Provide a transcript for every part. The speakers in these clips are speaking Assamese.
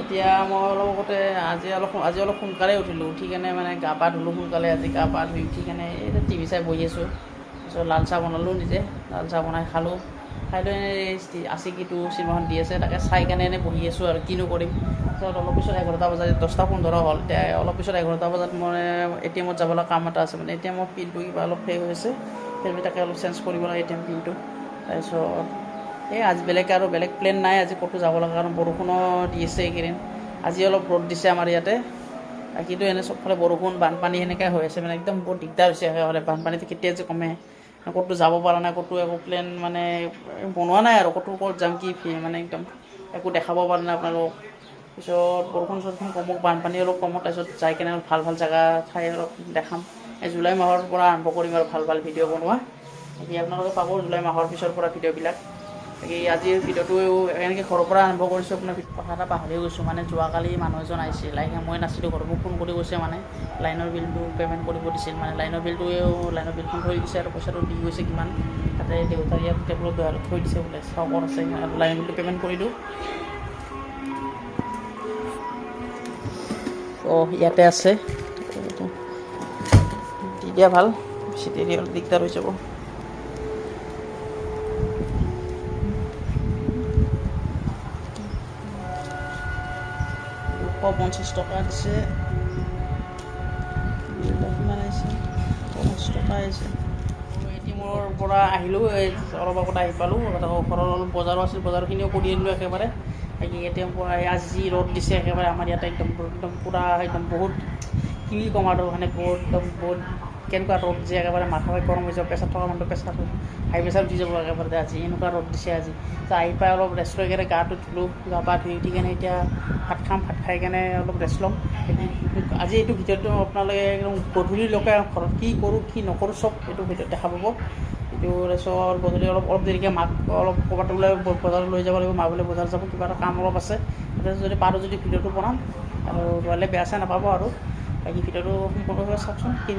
এতিয়া মই অলপ আগতে আজি অলপ সোনকালে উঠিলোঁ। উঠি কেনে মানে গা পা ধুলোঁ সোনকালে। আজি গা পা ধুই উঠি কেনে এই টিভি চাই বহি আছোঁ। তাৰপিছত লাল চাহ বনালোঁ নিজে, লাল চাহ বনাই খালোঁ। খাই লৈ এনেই আছিকি 2 চিনেমাখন দি আছে, তাকে চাই কেনে এনেই বহি আছোঁ আৰু কিনো কৰিম। তাৰপিছত অলপ পিছত 11টা বজাত, 10:15 হ'ল এতিয়া। অলপ পিছত 11টা বজাত মই এ টি এমত যাব লগা কাম এটা আছে। মানে এ টি এমৰ পিনটো কিবা অলপ শেষ হৈছে, সেই তাকে অলপ চেঞ্জ কৰিব লাগে এ টি এম পিনটো। তাৰপিছত এই আজি বেলেগ আৰু বেলেগ প্লেন নাই আজি ক'তো যাব লগা, কাৰণ বৰষুণো দি আছে এইকেইদিন। আজি অলপ ৰ'দ দিছে আমাৰ ইয়াতে, বাকীতো এনে চবফালে বৰষুণ, বানপানী সেনেকাই হৈ আছে। মানে একদম বহুত দিগদাৰ হৈছে একেবাৰে। বানপানীটো কেতিয়া যে কমে, ক'তো যাব পৰা নাই, ক'তো একো প্লেন মানে বনোৱা নাই আৰু ক'তো ক'ত যাম কি মানে একদম একো দেখাব পৰা নাই আপোনালোকক। পিছত বৰষুণ চৰষুণ কমক, বানপানী অলপ কমক, তাৰপিছত যাই কেনে ভাল ভাল জেগা ঠাই অলপ দেখাম। এই জুলাই মাহৰ পৰা আৰম্ভ কৰিম আৰু ভাল ভাল ভিডিঅ' বনোৱা। বাকী আপোনালোকে পাব জুলাই মাহৰ পিছৰ পৰা ভিডিঅ'বিলাক। বাকী আজিৰ ভিডিঅ'টো এনেকৈ ঘৰৰ পৰা আৰম্ভ কৰিছোঁ। আপোনাৰ কথা এটা পাহৰি গৈছোঁ, মানে যোৱাকালি মানুহ এজন আহিছিল, আহি মই নাছিলোঁ ঘৰত, মোক ফোন কৰি কৈছে মানে লাইনৰ বিলটো পে'মেণ্ট কৰিব দিছিল। মানে লাইনৰ বিলটোৱেও লাইনৰ বিলখন থৈ দিছে আৰু পইচাটো দি গৈছে কিমান, তাতে দেউতাৰ ইয়াত টেবুলত থৈ দিছে বোলে, চাওঁ ক'ত আছে, আৰু লাইনৰ বিলটো পে'মেণ্ট কৰি দিওঁ। অঁ, ইয়াতে আছে, দি দিয়া ভাল, বেছি দেৰি হ'লে দিগদাৰ হৈ যাব। 250 টকা দিছে। কিমান আহিছে? 50 টকা আহিছে। এ টি এমৰ পৰা আহিলোঁ, এই অলপ আগত আহি পালোঁ। ঘৰৰ অলপ বজাৰো আছিল, বজাৰখিনিও কৰি আনিলোঁ একেবাৰে। বাকী এ টি এম পৰা আজি যি ৰ'দ দিছে একেবাৰে আমাৰ ইয়াতে, একদম একদম পূৰা একদম বহুত কি ক'ম আৰু, মানে বহুত একদম বহুত কেনেকুৱা ৰ'দ যে একেবাৰে মাথা গৰম হৈ যাব। প্ৰেছাৰ থকা মানুহটো প্ৰেছাৰ হাই প্ৰেছাৰ উঠি যাব একেবাৰে। আজি এনেকুৱা ৰ'দ দিছে আজি। আহি পাই অলপ ৰেষ্ট লৈ কেনে গাটো ধুলোঁ। গা পা ধুই উঠি কেনে এতিয়া ভাত খাম, ভাত খাই কেনে অলপ ৰেষ্ট ল'ম। আজি এইটো ভিডিঅ'টো আপোনালোকে একদম গধূলিলৈকে ঘৰত কি কৰোঁ কি নকৰোঁ চব এইটো ভিডিঅ'ত দেখা পাব। এইটো তাৰপিছত গধূলি অলপ অলপ দেৰিকৈ মাক অলপ ক'ৰবাত ওলাই বজাৰত লৈ যাব লাগিব। মা বোলে বজাৰ যাব, কিবা এটা কাম অলপ আছে। তাৰপিছত যদি পাৰোঁ যদি ভিডিঅ'টো বনাম আৰু নহ'লে বেয়া চেয়া নাপাব আৰু। বাকী ভিডিঅ'টো সম্পূৰ্ণভাৱে চাওকচোন। কি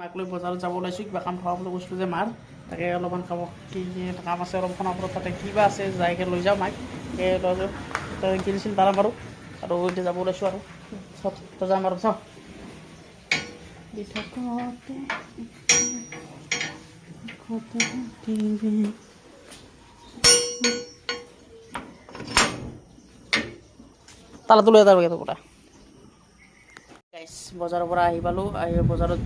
মাক লৈ বজাৰত যাব ওলাইছোঁ, কিবা কাম থকা বুলি কৈছিলোঁ যে মাৰ, তাকে অলপমান খাব কি কি কাম আছে অলপ সোণাপুৰত, তাতে কিবা আছে, যাইকে লৈ যাওঁ মাক। সেই কিনিছিল তাৰা বাৰু আৰু এতিয়া যাব ওলাইছোঁ আৰু চব যাম আৰু চাওঁ। দি থাকোঁতে কথা পাতিবি। তালাটো লৈ যাব পৰা। গাইছ, বজাৰৰ পৰা আহি পালোঁ। আহি বজাৰত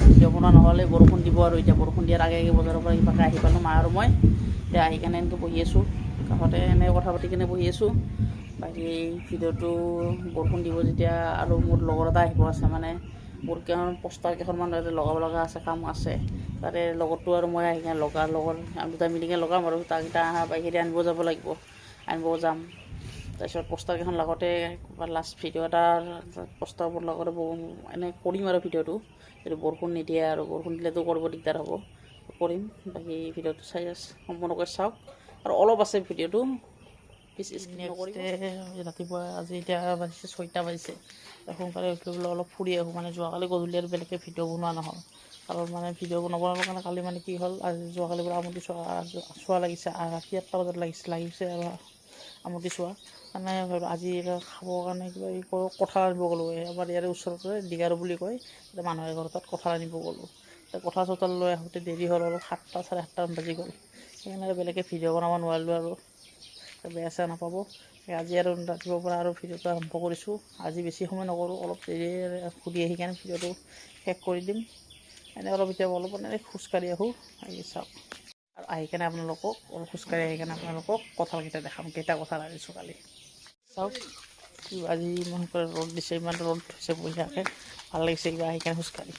ভিডিঅ' বনোৱা নহ'লে, বৰষুণ দিব আৰু এতিয়া বৰষুণ দিয়াৰ আগে আগে বজাৰৰ পৰা কিবাকৈ আহি পালোঁ মা আৰু মই। এতিয়া আহি কেনে এনেকৈ বহি আছোঁ কাষতে, এনেই কথা পাতি কেনে বহি আছোঁ। বাকী ভিডিঅ'টো বৰষুণ দিব যেতিয়া আৰু মোৰ লগৰ এটা আহিব আছে, মানে মোৰ কেইখন পোষ্টাৰ কেইখনমান তাতে লগাব লগা আছে, কাম আছে। তাৰে লগৰটো আৰু মই আহি কেনে লগাৰ লগৰ আমি দুটা মিলি কেনে লগাম আৰু তাক এতিয়া বাইকেদি আনিব যাব লাগিব, আনিব যাম। তাৰপিছত পোষ্টাৰ কেইখন লগতে লাষ্ট ভিডিঅ' এটা পোষ্টাৰবোৰ লগতে এনে কৰিম আৰু ভিডিঅ'টো, যদি বৰষুণ নিদিয়ে আৰু বৰষুণ দিলেতো কৰিব দিগদাৰ হ'ব, কৰিম। বাকী ভিডিঅ'টো চাই সম্পূৰ্ণকৈ চাওক আৰু অলপ আছে ভিডিঅ'টো, বেছি স্কিপ নকৰিব। ৰাতিপুৱা আজি এতিয়া বাজিছে 6টা বাজিছে। সোনকালে উঠি বোলে অলপ ফুৰি আহোঁ। মানে যোৱাকালি গধূলি আৰু বেলেগকৈ ভিডিঅ' বনোৱা নহ'ল, কাৰণ মানে ভিডিঅ' নবনাবৰ কাৰণে কালি মানে কি হ'ল, আজি যোৱাকালিৰ পৰা আমতি চোৱা চোৱা লাগিছে। ৰাতি 8টা বজাত লাগিছে লাগিছে আৰু আমতি চোৱা। মানে আজি খাবৰ কাৰণে কিবা কঁঠাল আনিব গ'লোঁ। আমাৰ ইয়াৰে ওচৰতে ডিগাৰু বুলি কয়, তাতে মানুহ এঘৰৰ তাত কঁঠাল আনিব গ'লোঁ। কঁঠাল চঠাল লৈ আহোঁতে দেৰি হ'ল অলপ, 7টা 7:30টামান বাজি গ'ল। সেইকাৰণে আৰু বেলেগকৈ ভিডিঅ' বনাব নোৱাৰিলোঁ আৰু বেয়া চেয়া নাপাব। আজি আৰু ৰাতিপুৱাৰ পৰা আৰু ভিডিঅ'টো আৰম্ভ কৰিছোঁ। আজি বেছি সময় নকৰোঁ, অলপ দেৰি ঘূৰি আহি কেনে ভিডিঅ'টো শেষ কৰি দিম। এনেই অলপ এতিয়া অলপ মানে খোজকাঢ়ি আহোঁ, আহি চাওক। আৰু আহি কেনে আপোনালোকক অলপ খোজকাঢ়ি আহি কেনে আপোনালোকক কঁঠালকেইটা দেখাম, কেইটা কঁঠাল আনিছোঁ কালি। চাওক কি আজি ইমান ৰ'দ দিছে, ইমান ৰ'দ হৈছে, বঢ়িয়াকৈ ভাল লাগিছে কিবা আহি কেনে খোজকাঢ়ি।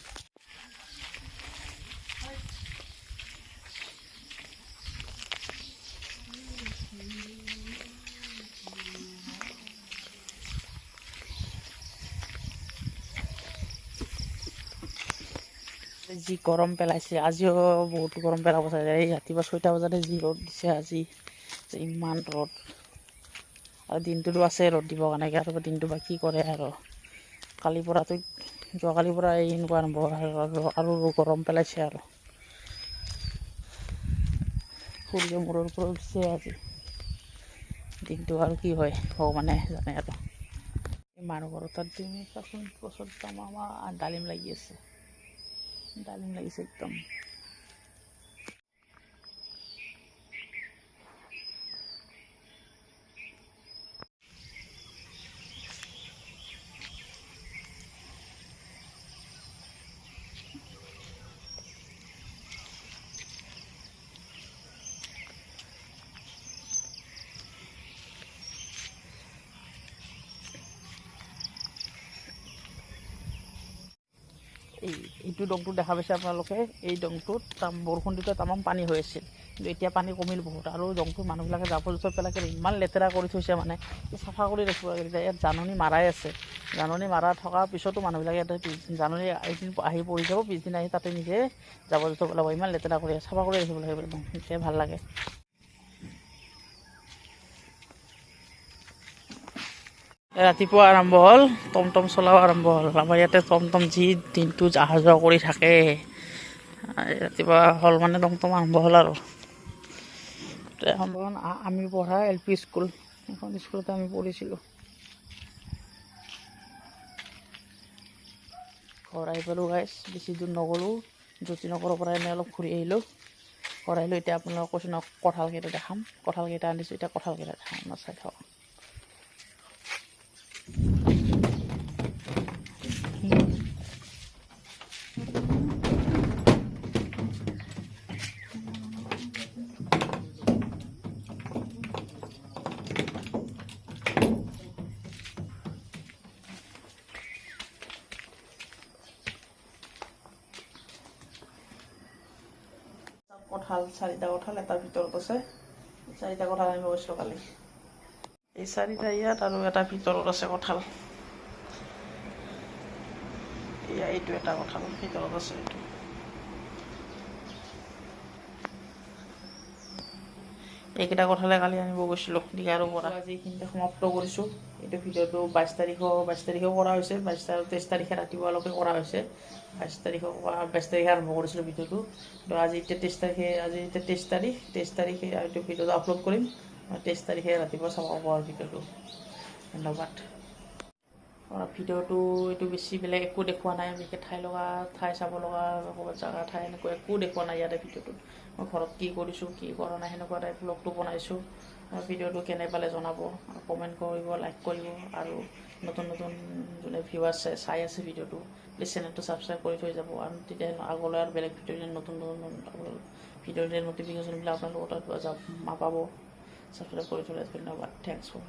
যি গৰম পেলাইছে, আজিও বহুত গৰম পেলাব চাগে। এই ৰাতিপুৱা 6টা বজাতে যি ৰ'দ দিছে আজি, ইমান ৰ'দ আৰু দিনটোতো আছে ৰ'দ দিবৰ কাৰণে। আৰু দিনটো বা কি কৰে আৰু কালিৰ পৰাতো যোৱাকালিৰ পৰা এই এনেকুৱা আৰম্ভ আৰু গৰম পেলাইছে আৰু সূৰ্য মূৰৰ ওপৰত উঠিছে। আজি দিনটো আৰু কি হয় ভগৱানে জানে আৰু। মানুহ ঘৰত তাত দিম। চাচোন গছত আমাৰ ডালিম লাগি আছে, ডালিম লাগিছে একদম। এইটো দংটো দেখা পাইছে আপোনালোকে, এই দংটোত বৰষুণ দিওঁতে তামাম পানী হৈ আছিল, কিন্তু এতিয়া পানী কমিল বহুত। আৰু দংটোৰ মানুহবিলাকে জাবৰ জোঁথৰ পেলাই কেনে ইমান লেতেৰা কৰি থৈছে, মানে চাফা কৰি ৰাখিব লাগে। এতিয়া ইয়াত জাননী মাৰাই আছে, জাননী মাৰা থকাৰ পিছতো মানুহবিলাকে ইয়াতে জাননী এদিন আহি পৰি যাব, পিছদিনা আহি তাতে নিজে জাবৰ জোঁথৰ পেলাব। ইমান লেতেৰা কৰি চাফা কৰি ৰাখিব লাগে একদম, তেতিয়া ভাল লাগে। ৰাতিপুৱা আৰম্ভ হ'ল, টমটম চলাও আৰম্ভ হ'ল। আমাৰ ইয়াতে টমটম যি দিনটো অহা যোৱা কৰি থাকে, ৰাতিপুৱা হ'ল মানে টমটম আৰম্ভ হ'ল। আৰু এখন আমি পঢ়া এল পি স্কুল, এখন স্কুলতে আমি পঢ়িছিলোঁ। ঘৰ আহি পালোঁ গাইছ, বেছি দূৰ নগ'লোঁ, জ্যোতিনগৰৰ পৰা এনেই অলপ ঘূৰি আহিলোঁ। ঘৰ আহিলোঁ, এতিয়া আপোনালোকক কৈছোঁ ন কঁঠালকেইটা দেখাম, কঁঠালকেইটা আনিছোঁ, এতিয়া কঁঠালকেইটা দেখাম, চাই থাকক। কঁঠাল চাৰিটা কঁঠাল এটাৰ ভিতৰত আছে, চাৰিটা কঁঠাল আনিব গৈছিলোঁ কালি। এই চাৰিটা ইয়াত আৰু এটা ভিতৰত আছে কঁঠাল। এয়া এইটো এটা কঁঠাল ভিতৰত আছে এইটো। এইকেইটা কঁঠালে কালি আনিব গৈছিলোঁ দীঘাৰৰ পৰা। আজি এইখিনিতে সমাপ্ত কৰিছোঁ এইটো ভিডিঅ'টো। 22 তাৰিখেও কৰা হৈছে, 22 আৰু 23 তাৰিখে ৰাতিপুৱালৈকে কৰা হৈছে। 22 তাৰিখৰ পৰা 22 তাৰিখে আৰম্ভ কৰিছিলোঁ ভিডিঅ'টো। তো আজি এতিয়া 23 তাৰিখে, আজি এতিয়া 23 তাৰিখ, 23 তাৰিখে এইটো ভিডিঅ'টো আপলোড কৰিম। 23 তাৰিখে ৰাতিপুৱা চাব পাব আৰু ভিডিঅ'টো। ধন্যবাদ। ভিডিঅ'টো এইটো বেছি বেলেগ একো দেখুওৱা নাই, বিশেষ ঠাই লগা ঠাই চাব লগা ক'ৰবাত জেগা ঠাই এনেকুৱা একো দেখুওৱা নাই ইয়াতে ভিডিঅ'টোত। মই ঘৰত কি কৰিছোঁ কি কৰা নাই সেনেকুৱা টাইপ ব্লগটো বনাইছোঁ। ভিডিঅ'টো কেনে পালে জনাব, কমেণ্ট কৰিব, লাইক কৰিব। আৰু নতুন নতুন যোনে ভিউৱাৰ্ছ চাই আছে ভিডিঅ'টো, প্লিজ চেনেলটো ছাবস্ক্ৰাইব কৰি থৈ যাব। আৰু তেতিয়া আগলৈ আৰু বেলেগ ভিডিঅ' নতুন নতুন ভিডিঅ' নটিফিকেশ্যনবিলাক আপোনালোকৰ তাত পাব। ছাবস্ক্ৰাইব কৰি থ'লে ধন্যবাদ। Thanks for.